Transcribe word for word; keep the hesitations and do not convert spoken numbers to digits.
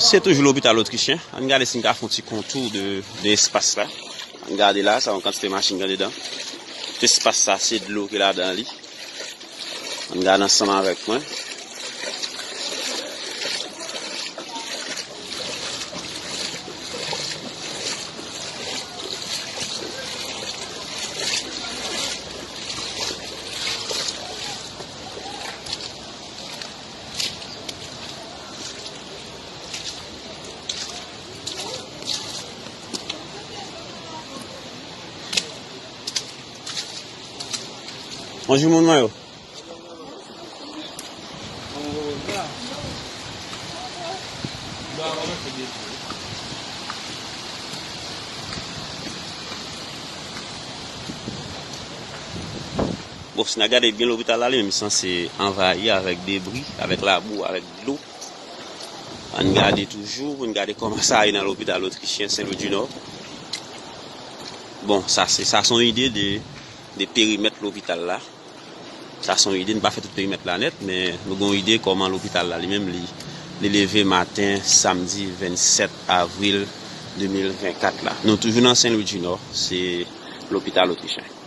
Se toujou lopital otrichen. Ann gade si n ka fè yon ti kontou de, de espas la. Ann gade la, sa yon kantite machin ki andedan. Tout espas sa, se dlo ki ladan li. Ann gade ansanm avèk mwen. Bonjou, moun mwen yo. Bon, si n a gade byen, lopital la li menm sanse anvayi avèk debri, avèk labou, avèk dlo. Ann gade toujou pou n gade kòman sa ye nan lopital otrichyen Sen Lwi di Nò. Bon, sa se, sa se yon ide de, de perimèt lopital la. Sa se yon ide, n pa fè tout perimèt la nèt, men nou gen yon ide kòman lopital la li menm li, li leve maten samdi vennsèt avril de mil vennkat la. Nou toujou nan Sen Lwi di Nò, se lopital otrichyen.